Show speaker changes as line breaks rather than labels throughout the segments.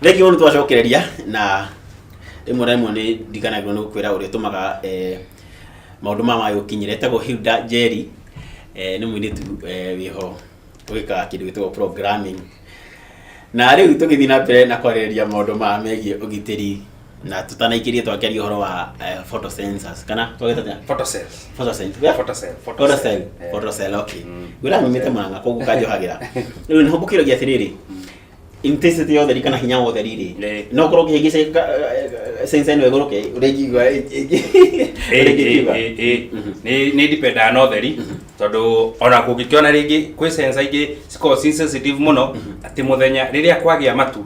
Thengiũ mũno twacokereria na rĩmwe na rĩmwe nĩ ndiganagĩrwo nĩ gũkwĩra ũrĩa ũtũmaga maũndũ maya magũkinyĩra. Etagwo Hilda Njeri, nĩ mũirĩtu wĩho wĩkaga kĩndũ gĩtagwo programming. Na rĩu tũgĩthiĩ na mbere na kwarĩrĩria maũndũ maya megiĩ ũgitĩri na tũtanaikĩrie twakĩaria ũhoro wa photo sensors kana twagĩta atĩa?
Photocells.
Photocell. Yeah?
Photocell.
Photocell.
Eh.
Photocell, okay. Ngwĩra nyumĩte Murang'a koguo kanjohagĩra. Rĩu nĩho ngũkĩũragia atĩrĩrĩ, intensity ya ũtheri kana hinya wa ũtheri rĩ, no ũkorwo ũkĩhĩngĩca sensor ĩno ĩgũrũke ũrĩa ingiuga ũrĩa ingĩkiuga.
Nĩ dipendaga na ũtheri, tondũ ona kũngĩkĩona rĩngĩ kwĩ sensor ingĩ cikoragwo ci sensitive mũno, atĩ mũthenya rĩrĩa kwagĩa matu,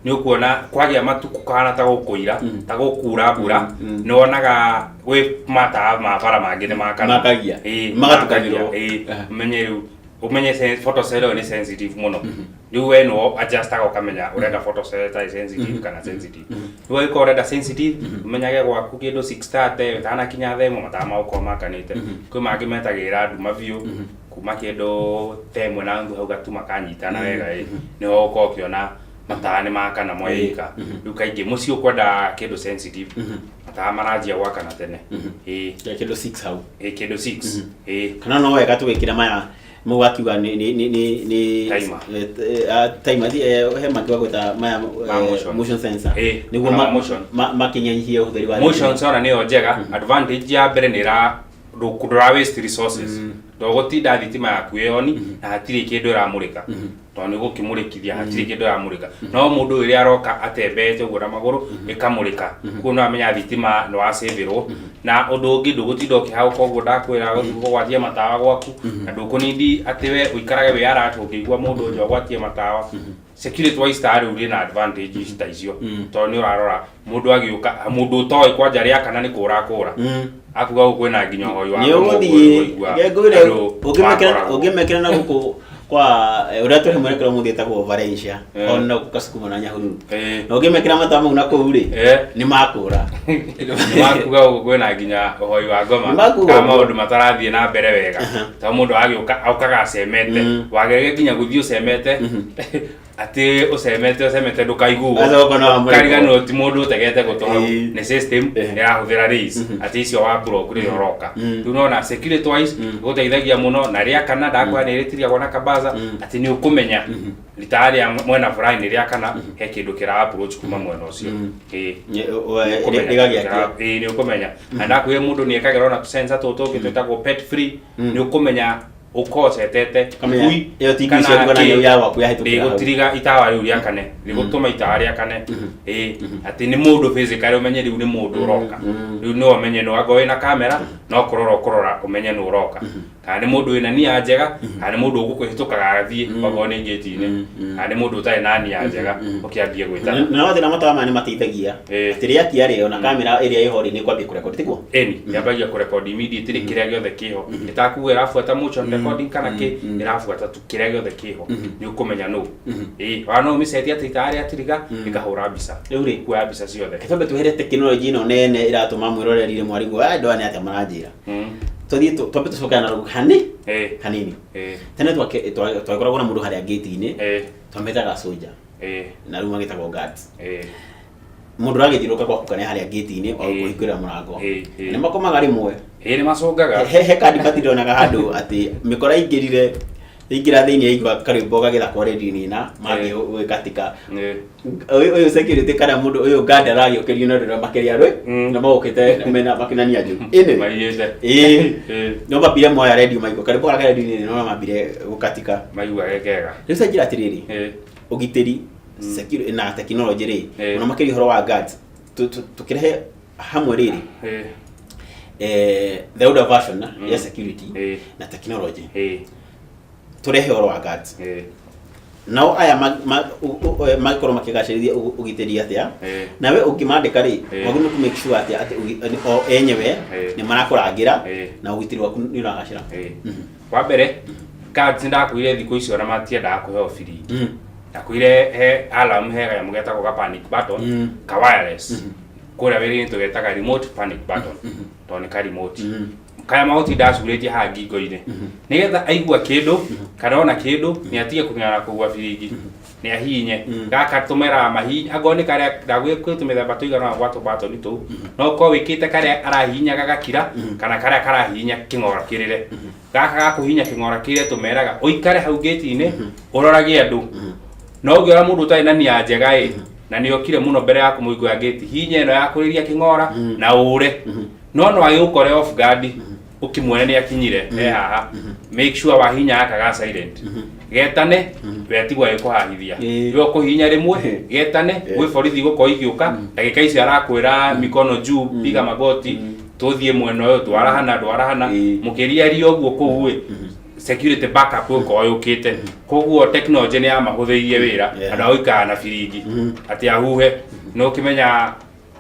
nĩ ũkuona kwagĩa matu kũhana ta gũkũira, ta gũkura mbura, nĩ wonaga gwĩ matawa ma bara mangĩ nĩ makana.
Makagia.
Ĩĩ,
Magatukanĩrwo.
makagia, ĩĩ. Ũmenye rĩu, ũmenye photocell ĩyo nĩ sensitive mũno. Rĩu we nĩwe adjustaga ũkamenya ũrenda photocell ĩtarĩ sensitive kana sensitive. Rĩu angĩkorwo ũrenda sensitive, ũmenyage gwaku kĩndũ 6:30 ĩtanakinya 1:00 matawa magũkorwo makanĩte. Kwĩ mangĩ metagĩrĩra nduma biũ, kuma kĩndũ 1:30 hau gatuma kanyitana wega ĩ, nĩho ũgũkorwo ũkĩona matawa nĩ makana moika. Rĩu kaingĩ mũciĩ ũkwenda kĩndũ sensitive, matawa maranjia gwakana tene. Ĩĩ.
Kĩndũ 6 hau.
Ĩĩ, kĩndũ 6. Ĩĩ.
Kana no wega tũgĩkĩra maya mau akiuga nĩ
Timer.
Timer he mangĩ gwĩta maya
Ma motion.
Motion sensor. Nĩguo
ona motion.
Makinyanyihie ũhũthĩri wa
Motion sensor nĩyo njega. Advantage ya mbere nĩ ĩra ndũra waste resources, ndũgũtinda thitima yaku ĩ on na hatirĩ kĩndũ ĩramũrĩka, tondũ nĩ gũkĩmũrĩkithia hatirĩ kĩndũ ĩramũrĩka. No mũndũ rĩrĩa aroka atembeete ũguo na magũrũ, ĩkamũrĩka, koguo nĩ wamenya thitima nĩ wacĩvĩrwo. Na ũndũ ũngĩ, ndũgũtinda ũkĩhagũka ũguo ndakwĩra gũthiĩ kũgwatia matawa gwaku, na ndũkũnindi atĩ we ũikarage wĩ alert ũngĩigua mũndũ nja ũgwatie matawa. Security wise ta rĩu rĩna advantage ta icio, tondũ nĩ ũrarora mũndũ agĩũka, mũndũ ũtoĩ kwanja rĩa kana nĩ kũra kũra akuga gũkũ kwĩna nginya ũhoi wa
Nĩ
ngoma.
ũgũthiĩ.
Ũguo
Reke ngwĩre,
andũ makoragwo.
Ũngĩmekĩra na gũkũ kwa ũrĩa tũrĩ mwerekera ũmũthĩ ĩtagwo Valencia, ona gũkasukuma na Nyahururu, na ũngĩmekĩra matawa mau na kũu rĩ, nĩ makũra.
Nĩ makuga gũkũ kwĩna nginya ũhoi wa ngoma
Nĩ makuga
kana
ũguo.
maũndũ matarathiĩ na mbere wega, tondũ mũndũ agĩũka okaga acemete, wagĩrĩire nginya gũthiĩ ũcemete, atĩ ũcemete ũcemete ndũkaiguo.
Acoka no amũrĩkwo.
Kariganĩrwo ti mũndũ ũtegete gũtũ hau, nĩ system ĩrahũthĩra rays atĩ icio wa block rĩrĩa ũroka. Rĩu nona security wise gũteithagia mũno. Na rĩa kana ndakwĩra nĩ rĩtirigagwo na kabaza, atĩ nĩ ũkũmenya rita rĩa mwena fulani rĩa kana he kĩndũ kĩra approach kuma mwena ũcio. Ĩĩ. Nĩũkũmenya.
Rĩgagĩakia.
Ĩĩ, nĩ ũkũmenya. Na ndakwĩra mũndũ nĩ ekagĩra ona sensor tũtũ tũngĩ twĩtagwo pet free, nĩ ũkũmenya ũkocetete
Kamenya,
ngui
ĩyo ti ngui
kana
ciaku kana
kĩ,
nyau ya gwaku yahĩtũkĩra hau.
rĩgũtiriga itawa rĩu rĩakane, rĩgũtũma itawa rĩakane. Ĩĩ, atĩ nĩ mũndũ physically ũmenye rĩu nĩ mũndũ ũroka. Rĩu no ũmenye no angorwo wĩna kamera no kũrora ũkũrora ũmenye nũ ũroka, kana nĩ mũndũ wĩna nia njega, kana nĩ mũndũ ũgũkũhĩtũkaga agathiĩ okorwo nĩ ngĩti-inĩ, kana nĩ mũndũ ũtarĩ na nia njega ũkĩambie gwĩtana.
Na no thĩna matawa maya nĩ mateithagia atĩ rĩakia rĩ, ona kamera ĩrĩa ĩho rĩ, nĩ kwambia kũrekodi, tiguo?
Ĩni, yambagia kũrekodi immediately kĩrĩa gĩothe kĩho. Ĩtakuga ĩrabuata motion recording kana kĩ, ĩrabuata tu kĩrĩa gĩothe kĩho, nĩ ũkũmenya nũ. Ĩĩ, ona no ũmĩcetie atĩ itawa rĩatiriga ĩkahũra mbica.
Rĩu rĩ,
kuoya mbica ciothe.
Twambe twehere tekinoronjĩ ĩno nene ĩratũma mwĩroreri rĩmwe arigwo andũ aya nĩ atĩa maranjĩra. Tũthiĩ twambe tũcokera na rũgano hanini. Tene twagĩkoragwo na mũndũ harĩa ngĩti-inĩ, twametaga soldier, na rĩu magĩtagwo guards. Mũndũ ũragĩthiũrũrũka gwaku kana harĩa ngĩti-inĩ wa gũkũhingũrĩra mũrango. Nĩ makomaga rĩmwe.
Ĩĩ, nĩ macũngaga.
He kandi batindonaga handũ atĩ mĩkora ingĩrire ingĩra thĩinĩ yaigua karwĩmbo gagĩthakwo redio-inĩ na mathiĩ gwĩkatika. Ũyũ security kana mũndũ ũyũ guard aragĩũkĩrio na ndũra makĩria rwĩ na magũkĩte mena makinania njũ. Anyway.
Maiyĩte.
Ĩĩ. No mambire moya redio maigua karwĩmbo gaka redio-inĩ no mambire gũkatika.
Maigua ge kega.
Rĩu cenjera atĩrĩrĩ, ũgitĩri na tekinoronjĩ rĩ, mũno makĩria ũhoro wa guards, tũkĩrehe hamwe rĩrĩ, the older version ya security na technology, tũrehe ũhoro wa guards. Nao aya magĩkorwo makĩgacĩrithia ũgitĩri atĩa? Nawe ũngĩmandĩka rĩ, wagĩrĩirwo kũ make sure atĩa atĩ o enyewe nĩ marakũrangĩra na ũgitĩri waku nĩ ũragacĩra?
Wa mbere, guards ndakwĩrire thikũ icio ona matiendaga kũheo biringi. Ndakwĩrire he alarm, he kanyamũ getagwo ga panic button, ka wireless. Kũrĩa wĩra-inĩ tũgetaga remote panic button, tondũ nĩ ka remote. Kaya magũtinda acurĩtie haha ngingo-inĩ nĩgetha aigua kĩndũ kana ona kĩndũ nĩ atige kũng'era kũgua biringi. Nĩ ahihinye gaka tũmeraga mahihinye angorwo nĩ karĩa ndagwĩ kwĩ tũmĩthemba tũigana ũna gwa tũbatoni tũu, no ũkorwo wĩkĩte karĩa arahihinya gagakira kana karĩa karahihinya kĩng'ora kĩrĩre. Gaka ga kũhihinya kĩng'ora kĩrĩre tũmeraga ũikare hau ngĩti-inĩ ũrorage andũ. No ũngĩona mũndũ ũtarĩ na nia njega ĩ na nĩ okire mũno mbere ya kũmũhingũra ngĩti, hihinya ĩno ya kũrĩria kĩng'ora na ũre. No no agĩgũkore off guard ũkĩmuona nĩ akinyire e haha, make sure wahihinya gaka ga silent getane, we atigwo agĩkũhahithia. We ũkũhihinya rĩmwe getane, gwĩ borithi igũkorwo igĩũka ndagĩka icio arakwĩra mikono juu, piga magoti, tũthiĩ mwena ũyũ, twarahana ndwarahana. Mũkĩriaria ũguo kũu ĩ security backup ĩgũkorwo yũkĩte. Koguo technology nĩ yamahũthĩirie wĩra. Andũ a gũikara na biringi atĩ ahuhe nĩ ũkĩmenya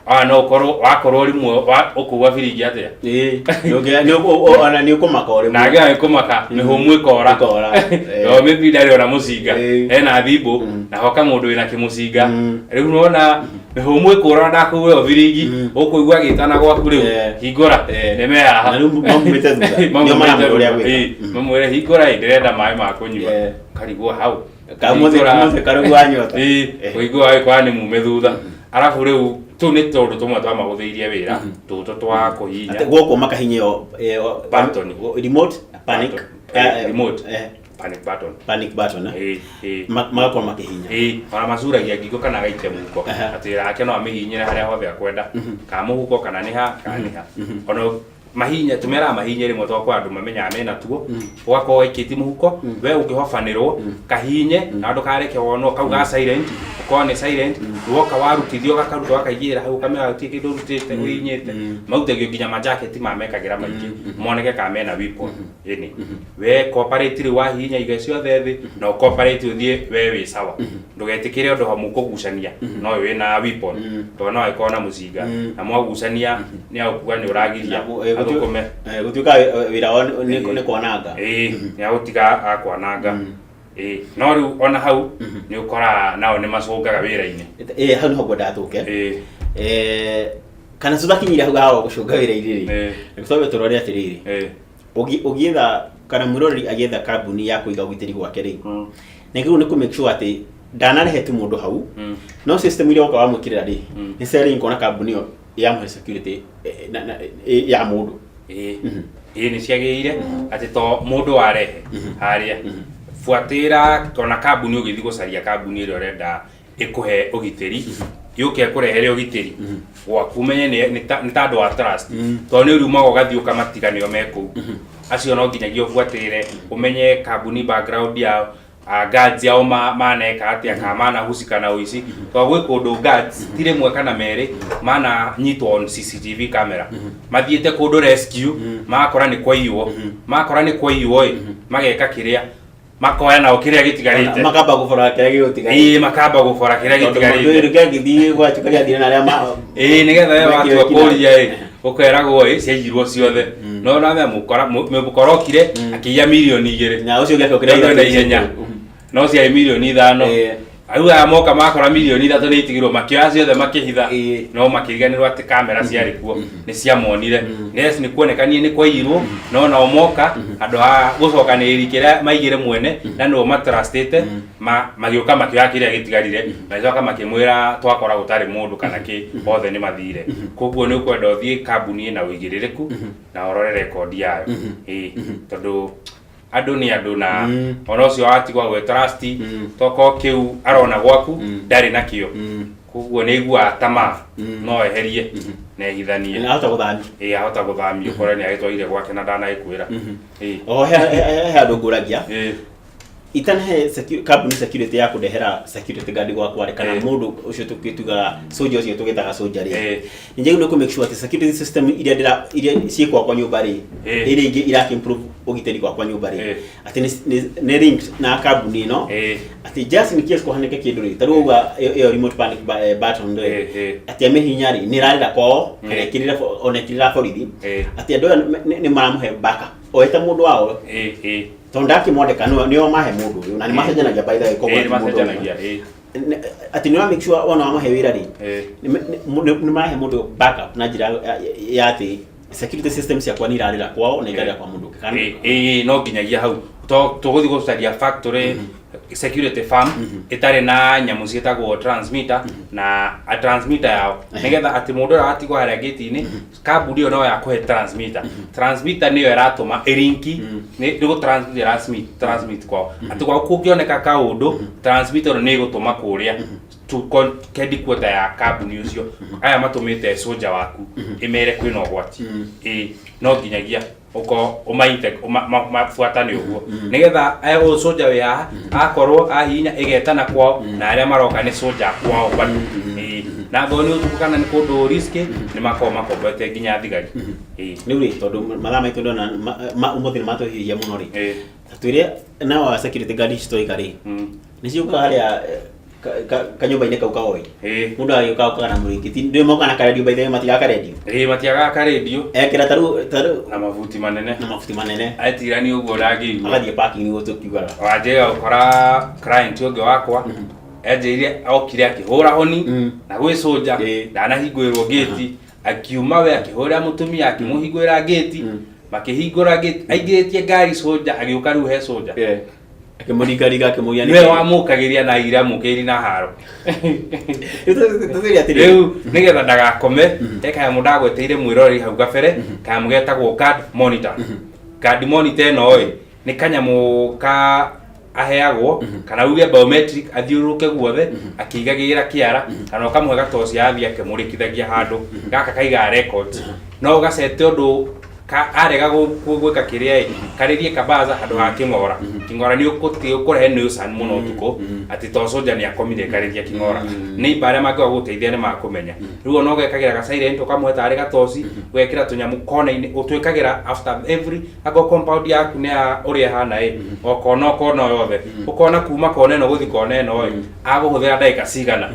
ah, no ũkorwo wakorwo rĩmwe ũkũgwa biringi atĩa.
Ĩĩ, ona nĩ ũkũmaka o rĩmwe.
Nake agĩkũmaka mĩhũmũ ĩkora.
Ĩkora,
No mĩbi ndarĩ ona mũcinga. Ena thimbũ na hoka mũndũ wĩna kĩmũcinga. Rĩu nona mĩhũmũ ĩkũra na ndakũgwa ĩyo biringi, ũkũigua agĩtana gwaku rĩu, "Hingũra, nĩme haha."
Na rĩu maumĩte thutha. Nĩo
Maumĩte
maramwĩra ũrĩa
thutha.
gwĩka.
Mamwĩre, "Hingũra ĩ, ndĩrenda maĩ ma kũnyua." Karigwo hau.
Kamũthĩ
Hingũra.
kamũthĩ karĩu nyota.
Ĩĩ, kũigua agĩkora nĩ mume thutha. Arabu rĩu tũu nĩ tũndũ tũmwe twamahũthĩirie wĩra, tũtũ twa kũhihinya.
Atĩ gwokwo makahinya ĩyo
Button.
Remote panic.
Button. Remote. Panic button.
Panic button, eh?
Ĩĩ.
Magakorwo makĩhinya.
Ĩĩ, ona macuragia ngingo kana agaikia mũhuko. Atĩ wĩra wake no amĩhihinyĩre harĩa hothe akwenda, kana mũhuko kana nĩ ha kana nĩ ha. Ona mahinya tũmeraga mahihinye rĩmwe tondũ kwa andũ mamenyaga mena tuo, ũgakorwo waikĩtie mũhuko we ũngĩhobanĩrwo kahihinye na ndũkareke wonwo kau ga silent, ũkorwo nĩ silent, woka warutithio gakaruta ũgakaigĩrĩra hau ũkamera gũtirĩ kĩndũ ũrutĩte ũhihinyĩte. Marutagio nginya majaketi mamekagĩra maingĩ moneke kana mena weapon. Ĩni we cooperate rĩu wahihinya iga ciothe thĩ na ũcooperate ũthiĩ we wĩ sawa, ndũgetĩkĩre ũndũ hamũkũgucania no ũyũ wĩna weapon, tondũ no agĩkorwo na mũcinga na mwagucania nĩ agũkuga nĩ ũragiria athũkũme.
Gũtuĩka wĩra wao nĩ kwananga.
Ĩĩ, nĩ agũtiga akwananga. Ĩĩ, no rĩu ona hau nĩ ũkoraga nao nĩ macũngaga wĩra-inĩ.
Ĩĩ, hau nĩho ngwendaga tũke. Kana tũtakinyire hau hawa gũcũnga wĩra-inĩ rĩ, reke twambe tũrore atĩrĩrĩ, ũgĩetha kana mwĩroreri agĩetha kambuni ya kũiga ũgitĩri gwake rĩ, nĩ agĩrĩirwo nĩ kũ make sure atĩ ndanarehe tu mũndũ hau, no system iria woka wamwĩkĩrĩra rĩ, nĩ selling na kambuni ĩyo yamũhe security ya mũndũ.
Ĩĩ, nĩ ciagĩrĩire atĩ to mũndũ warehe harĩa buatĩra ona kambuni ũgĩthiĩ gũcaria kambuni ĩrĩa ũrenda ĩkũhe ũgitĩri, yũke ĩkũrehere ũgitĩri gwaku, ũmenye nĩ ta andũ a trust, tondũ nĩ ũriumaga ũgathiĩ ũkamatiga nĩo me kũu. Acio no nginyagia ũbuatĩrĩre ũmenye kambuni background yao, guards yao maneka atĩa kana manahusika na ũici, tondũ gwĩ kũndũ guards ti rĩmwe kana merĩ mananyitwo on CCTV camera mathiĩte kũndũ rescue, magakora nĩ kwaiywo, makora nĩ kwaiywo ĩ mageka kĩrĩa makoya nao kĩrĩa gĩtigarĩte.
Makamba gũbora kĩrĩa gĩgũtigarĩte.
Ĩĩ, makamba gũbora kĩrĩa gĩtigarĩte.
Tondũ kĩangĩthiĩ gwachuka gĩathire na arĩa
Ĩĩ, nĩgetha we
mekire
watua
kina.
kũria ĩ ũkeragwo ĩ ciaiyirwo ciothe, no nawe mũkora okire akĩiya 2 mirioni
Na ũcio ũngĩ acokire
na ihenya no ciarĩ 5 mirioni. Rĩu aya moka makora 3 mirioni nĩ itigirwo, makĩoya ciothe makĩhitha. No makĩriganĩrwo atĩ kamera ciarĩ kuo nĩ ciamonire. Yes, nĩ kuonekanie nĩ kwaiyirwo, no nao moka andũ a gũcokanĩrĩria kĩrĩa maigire mwene na nĩo matrustĩte, magĩũka makĩoya kĩrĩa gĩtigarire, magĩcoka makĩmwĩra twakora gũtarĩ mũndũ kana kĩ, othe nĩ mathire. Koguo nĩ ũkwenda ũthiĩ kambuni ĩna ũigĩrĩrĩku na ũrore rekondi yayo. Ĩĩ, tondũ andũ nĩ andũ na ona ũcio watigwo gwĩ trust toko kĩu arona gwaku ndarĩ nakĩo, koguo nĩ aiguaga tamaa no eherie na ehithanie.
Na ahota gũthamia.
Ĩĩ, ahota gũthamia ũkore nĩ agĩtwarire gwake na ndanagĩkwĩra. Ĩĩ.
Oho he andũ ngũragia, itanahe kambuni security ya kũndehera security guard gwakwa rĩ, kana mũndũ ũcio tũgĩtugaga soldier, ũcio tũgĩtaga soldier rĩ, nĩ njagĩrĩirwo nĩ kũ make sure atĩ security system iria ndĩra iria ciĩ gwakwa nyũmba rĩ, iria ingĩ iraki improve ũgitĩri gwakwa nyũmba rĩ, atĩ nĩ linked na kambuni ĩno, atĩ just in case kũhanĩke kĩndũ rĩ, ta rĩu ũguo ĩyo remote panic button rĩ, atĩ amĩhihinya rĩ, nĩ ĩrarĩra kwao kana ĩkĩrĩra ona ĩkĩrĩra borithi, atĩ andũ aya nĩ maramũhe backup o ĩta mũndũ wao,
Ĩĩ, ĩĩ.
Tondũ ndakĩmwandĩka nĩo mahe mũndũ ũyũ na nĩ macenjanagia, by the way, koguo
Ĩĩ,
ti mũndũ ũmwe.
macenjanagia, ĩĩ.
Atĩ nĩ make sure wona wamahe wĩra rĩ, nĩ marahe mũndũ backup na njĩra ya atĩ security system ciakwa nĩ irarĩra kwao na ikarĩra kwa mũndũ ũngĩ.
Ĩĩ, no nginyagia hau Tũgũthiĩ gũcaria factory, security firm ĩtarĩ na nyamũ ciĩtagwo transmitter na a transmitter yao, nĩgetha atĩ mũndũ ũrĩa watigwo harĩa gate-inĩ, kambuni ĩyo no yakũhe transmitter. Transmitter nĩyo ĩratũma ĩrinki, nĩ gũ transmit, ĩratransmit transmit kwao, atĩ gwao kũngĩoneka kaũndũ, transmitter ĩno nĩ ĩgũtũma kũrĩa to headquarter ya kambuni ũcio aya matũmĩte soja waku, ĩmere kwĩna ũgwati. Ĩ no nginyagia ũko ũmaite mabuatane ũguo, nĩgetha aya ũyũ soja wĩ haha akorwo ahihinya ĩgetana kwao, na arĩa maroka nĩ soja kwao bado. Ĩ, na angorwo nĩ ũtukũ kana nĩ kũndũ risky, nĩ makoragwo makombete nginya thigari. Ĩ.
Rĩu rĩ, tondũ mathaa maitũ ndona ũmũthĩ nĩ matũhihinya mũno rĩ, ta twĩre nao security guard ici twaika rĩ, nĩ ciũkaga harĩa kanyũmba-inĩ kau kaoi? Mũndũ agĩũka okaga na mũrĩngĩti, ndĩ moka na karendio, by the way matigaga karendio.
Ĩ, matiagaga karendio.
Ekĩra tarĩu
Na mabuti manene.
Na mabuti manene.
Etirani ũguo ndangĩigua.
Agathiĩ parking nĩguo tũkiugaga.
Wanjĩga gũkora client ũngĩ wakwa enjĩire, okire akĩhũra honi na gwĩ soja, ndanahingũrĩrwo gate, akiuma we akĩhũrĩra mũtumia, akĩmũhingũrĩra gate, makĩhingũra gate, aingĩrĩtie ngari soja agĩũka rĩu he soja.
Akĩmũringaringa akĩmũria.
Nĩwe wamũkagĩria na aira mũkĩri na haro.
Tũtwĩre atĩrĩrĩ.
Rĩu nĩgetha ndagakome, he kanyamũ ndagweteire mwĩroreri hau gabere, kanyamũ getagwo card monitor. Card monitor ĩno ĩ nĩ kanyamũ ka aheagwo kana uge biometric, athiũrũrũke guothe akĩigagĩrĩra kĩara, kana ũkamũhe gatoci athiĩ akĩmũrĩkithagia handũ. Gaka kaigaga records, no ũgacete ũndũ ka arega gwĩka kĩrĩa ĩ karĩrie kabaza handũ ha kĩng'ora. Kĩng'ora nĩ ũkũrehe nuisance mũno ũtukũ, atĩ to soja nĩ akomire karĩria kĩng'ora, neighbor arĩa mangĩoka gũgũteithia nĩ makũmenya. Rĩu ona ũgekagĩra ga silent, ũkamũhe tarĩ gatoci, ũgekĩra tũnyamũ kona-inĩ ũtwĩkagĩra after every akorwo compound yaku nĩ ya ũrĩa ĩhana ĩ, o kona o kona yothe, ũkona kuma kona ĩno gũthiĩ kona ĩno ĩ agũhũthĩra ndagĩka cigana,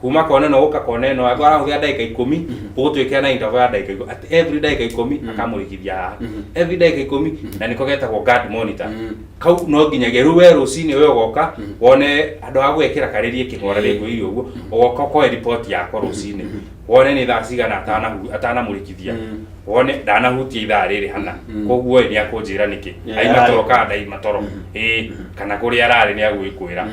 kuma kona ĩno gũka kona ĩno. Angĩkorwo arahũthĩra ndagĩka 10, ũgũtwĩkĩra na interval ya ndagĩka 10, atĩ every ndagĩka 10 akamũrĩkithia haha, every ndagĩka 10, na nĩko getagwo guard monitor. Kau no nginyagia rĩu we rũcinĩ we ũgoka wone handũ ha gwĩkĩra karĩrie kĩng'ora rĩngũire ũguo, ũgoka ũkoe report yako rũcinĩ, wone nĩ thaa cigana atanamũrĩkithia, wone ndanahutia ithaa rĩrĩ hana, koguo ĩ nĩ akũnjĩra nĩkĩ aima toro kana ndaima toro, ĩ kana kũrĩa ararĩ nĩ agwĩkwĩra.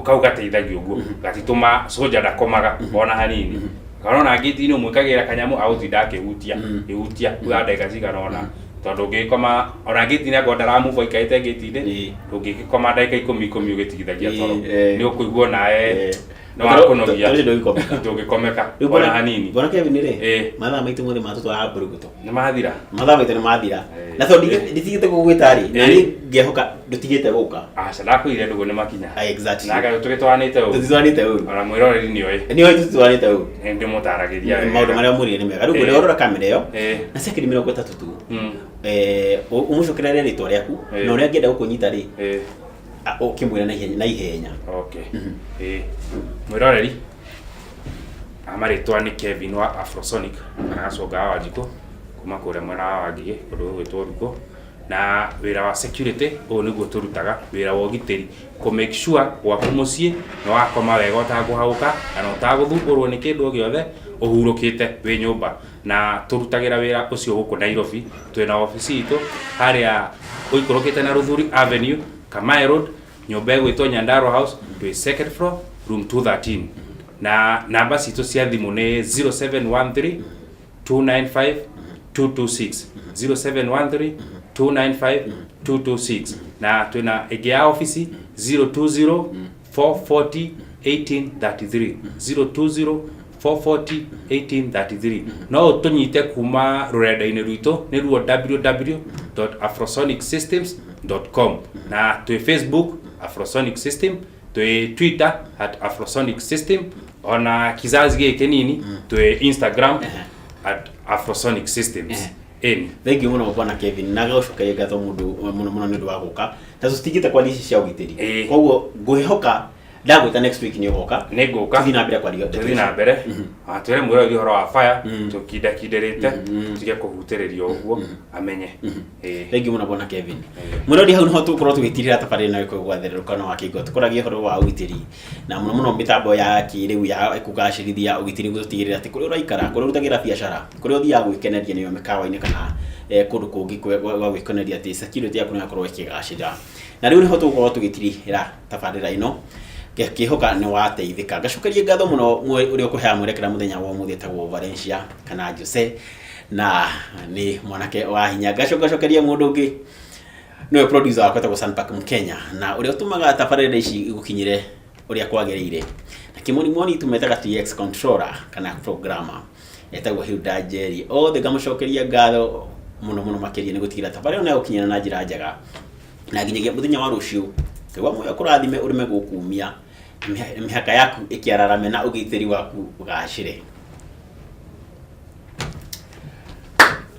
Kau gateithagia ũguo, gatitũma soja ndakomaga ona hanini, kana ona ngĩti-inĩ ũmwĩkagĩra kanyamũ agũtinda akĩhutia ĩhutia kuga ndagĩka cigana ũna, tondũ ũngĩgĩkoma ona ngĩti-inĩ angorwo ndaramove aikarĩte ngĩti-inĩ, ndũngĩgĩkoma ndagĩka 10 10 ũgĩtigithagia toro. Nĩ ũkũigua onawe nĩ wakũnogia.
Tondũ ndũngĩkomeka.
Ndũngĩkomeka
Rĩu
ona hanini.
Bwana Kevin rĩ, mathaa maitũ mothe matũtwara mbũrũgũtũ.
Nĩ mathira.
Mathaa maitũ nĩ mathira, na tondũ nditigĩte gũgwĩta rĩ, na niĩ ngehoka ndũtigĩte gũka.
Aca, ndakwĩrire ndũgũ nĩ makinya.
Ah, exactly.
Na anga tũgĩtwaranĩte ũũ.
Tũtitwaranĩte ũru.
Ona mwĩroreri nĩ oĩ.
Nĩ oĩ tũtitwaranĩte ũru.
Nĩ ndĩmũtaragĩria wega.
Maũndũ marĩa mũrire nĩ mega. Rĩu ngwenda ũrora kamera ĩyo na sekendi 30 tu, ũmũcokerere rĩtwa rĩaku na ũrĩa angĩenda gũkũnyita rĩ, ũkĩmwĩra na ihenya na ihenya.
Okay. Ĩĩ. Mwĩroreri, marĩtwa nĩ Kevin wa Afrosonic kana Gacũnga wa Wanjikũ kuma kũrĩa mwena wa Wangigĩ, kũndũ gũgwĩtwo Rukũ, na wĩra wa security ũyũ nĩguo tũrutaga, wĩra wa ũgitĩri, kũ make sure gwaku mũciĩ nĩ wakoma wega ũtakũhagũka kana ũtagũthumbũrwo nĩ kĩndũ o gĩothe, ũhurũkĩte wĩ nyũmba. Na tũrutagĩra wĩra ũcio gũkũ Nairobi. Twĩna obici itũ harĩa ũikũrũkĩte na Rũthuri Avenue, Kamae Road, nyũmba ĩgwĩtwo Nyandarua House, twĩ second floor, room 213, na namba citũ cia thimũ nĩ 0713 295 226, 0713 295 226, na twĩna ĩngĩ ya obici 020 440 1833, 020 440 1833. No ũtũnyite kuma rũrenda-inĩ rwitũ nĩruo www.afrosonicsystems.com, na twĩ Facebook Afrosonic System, twĩ Twitter @AfrosonicSystem, ona kizazi gĩkĩ kĩnini twĩ Instagram @AfrosonicSystems. Ĩni.
Thank you mũno, bwana Kevin, na gũcokeria ngatho mũndũ mũno mũno nĩ ũndũ wa gũka na tũtigĩte kwaria ici cia ũgitĩri. Koguo ngwĩhoka ndagwĩta next week nĩ ũgoka.
Nĩ ngũka.
Tũthiĩ na mbere kwaria ndeto
Tũthiĩ na
ici.
mbere twĩre mwĩroreri ũhoro wa fire, tũkindakindĩrĩte tige kũhutĩrĩria ũguo amenye. Ĩĩ.
Thank you mũno, bwana Kevin. Mwĩrori, hau niho tũgũkorwo tũgĩtirĩra tabarĩra ĩno ĩkoragwo gwatherũka wa kĩngo, tũkoragia ũhoro wa ũgitĩri na mũno mũno mĩtambo ya kĩrĩu ya kũgacĩrithia ũgitĩri, nĩguo tũtigĩrĩre atĩ kũrĩa ũraikara, kũrĩa ũrutagĩra biacara, kũrĩa ũthiaga gwĩkeneria, nĩyo mĩkawa-inĩ kana Kũndũ kũngĩ gwa gwĩkeneria atĩ security yaku nĩ yakorwo ĩkĩgacĩra. Na rĩu nĩho tũgũkorwo tũgĩtirihĩra tabarĩra ĩno, ngĩhoka nĩ wateithĩka. Ngacokeria ngatho mũno ũrĩa ũkũheaga mwerekera mũthenya wa ũmũthĩ, etagwo Valencia kana Jose, na nĩ mwanake wa hinya. Ngacoka ngacokeria mũndũ ũngĩ nĩwe producer wakwa etagwo Sanpak Mkenya, na ũrĩa ũtũmaga tabarĩra ici igũkinyĩre ũrĩa kwagĩrĩire. Na kĩmonimoni tũmetaga TX controller kana programmer etagwo Hilda Njeri. Othe ngamũcokeria ngatho mũno mũno makĩria nĩ gũtigĩrĩra tabarĩra ĩno nĩ yagũkinyĩra na njĩra njega. Na nginyagia mũthenya wa rũciũ, Ngai wa muoyo akũrathime, ũreme gũkumia mĩhaka yaku ĩkĩararame na ũgitĩri waku ũgacĩre.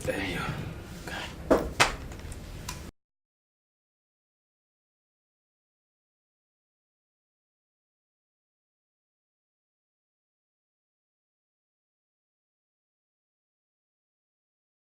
Thank you.